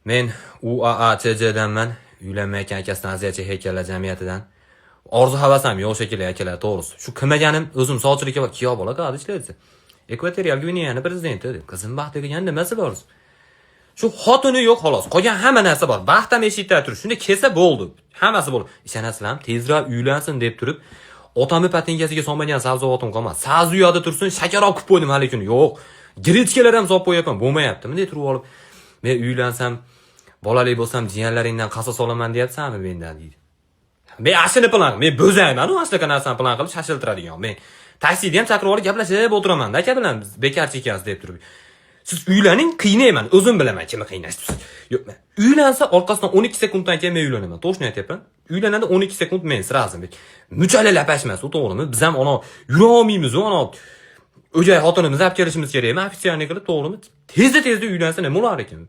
Men UAACJdanman, uylanmayotgan akasidan aziyat chekayotganlar jamiyatidan. Orzu havasim yo'q shekilli, akalar, to'g'risi. Shu qilmaganim o'zim sovchilikka bor, kuyov bola qadi ishlaydi. Ekvatorial Gvineyani prezidenti deb. Qizim baxtli degan nimasi bor? Shu xotini yo'q, xolos. Qolgan hamma narsa bor. Baxt ham eshikda turib, shunda kelsa bo'ldi. Hammasi bo'ldi. Ishonasizlarmi? Tezroq uylansin deb turib, otamni patinkasiga solmagan sabzavotim qolmadi. Sabzi u yoqda tursin, shakar olib qilib qo'ydim hali kuni. Yo'q. Гречка lar ham solib qo'yapman, bo'lmayapti. Bunday turib olib, men uylansam, bolali bo'lsam, jiyanlaringdan qasos olaman deyapsanmi mendan deydi. Men ashuni plan, men bo'zayman, u shunaqa narsani plan qilib shashiltiradigan. Men taksida ham chaqirib olib gaplashib o'tiraman aka bilan, biz bekarchi ekansiz deb turib. Siz uylaning, qiynayman, o'zim bilaman kimni qiynashni. Yo'q, uylansa orqasidan 12 sekunddan keyin men uylanaman. Точно aytyapman. Uylanadi 12 sekund men сразу. Muchali lapashmas, u to'g'rimi? Biz ham ana yura olmaymiz, u ana o'gay xotinimizni olib kelishimiz kerakmi? Официальный qilib, to'g'rimi? Tezda tezda uylansa nima bo'lar ekan?